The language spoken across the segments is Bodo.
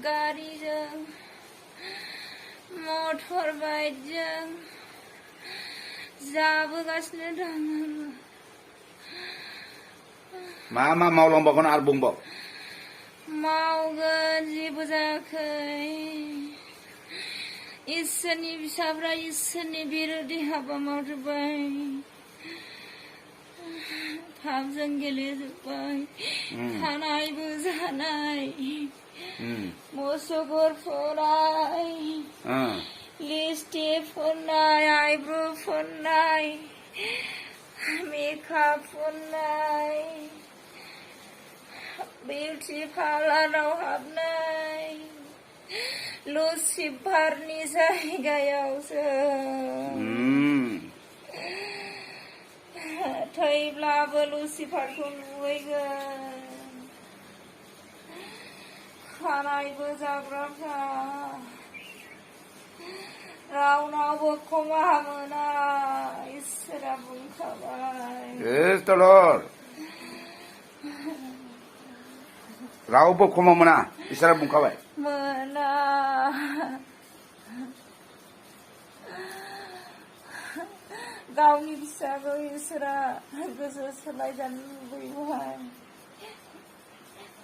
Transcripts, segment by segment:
गारिजों मटर बाइकजों जाबोगासिनो दं मा मावलांबावगोन आरो बुंबाव मावगोन जेबो जायाखै इसोरनि फिसाफ्रा इसोरनि बिरोधि हाबा मावजोब्बाय पापजों गेलेजोब्बाय खानायबो जानाय मोसौफोर फुनाय लिपस्टिक फुननाय आइब्र' फुननाय मेकआप फुननाय बिउटि पार्लाराव हाबनाय लुसिफारनि जायगायावसो थैब्लाबो लुसिफारखौ नुहैगोन खानायबो जाग्राफ्रा रावनावबो खमा मोना इसोरा बुंखाबाय रावबो खमा मोना इसोरा बुंखाबाय मोना गावनि फिसाखौ इसोरा गोसो सोलायजानो लुबैबाय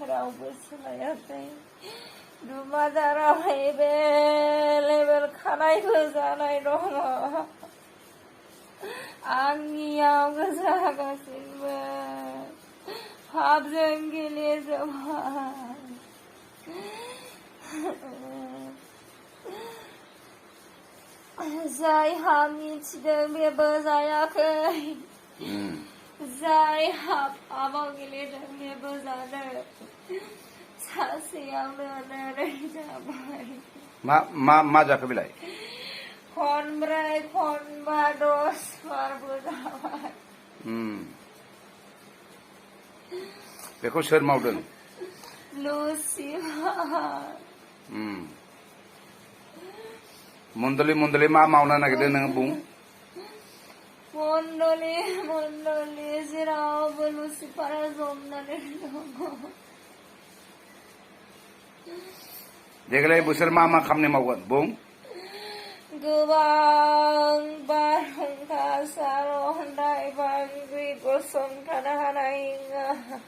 रावबो सोलायाखै दुमादाराव एभेलेबेल खानायबो जानाय दङ आंनियावबो जागासिनो पापजों गेलेजोब्बाय जायहा मिथिदों बेबो जायाखै जायहा पापाव गेलेदों बेबो जादों सासेयावनो नोरै जाबाय मा जाखो बेलाय खनब्रै खनबा 10 बारबो जाबाय बेखौ सोर मावदों लुसिफार मन्दलि मा मावनो नागिरदों नोङो बुं मन्दलि जेरावबो लुसिफारा जमनानै दङ देग्लाय बोसोर मा खामानि मावगोन बुं गोबां बारहुंखा सारअन्थाइ बांग्रि गसंथानो हानाय नङा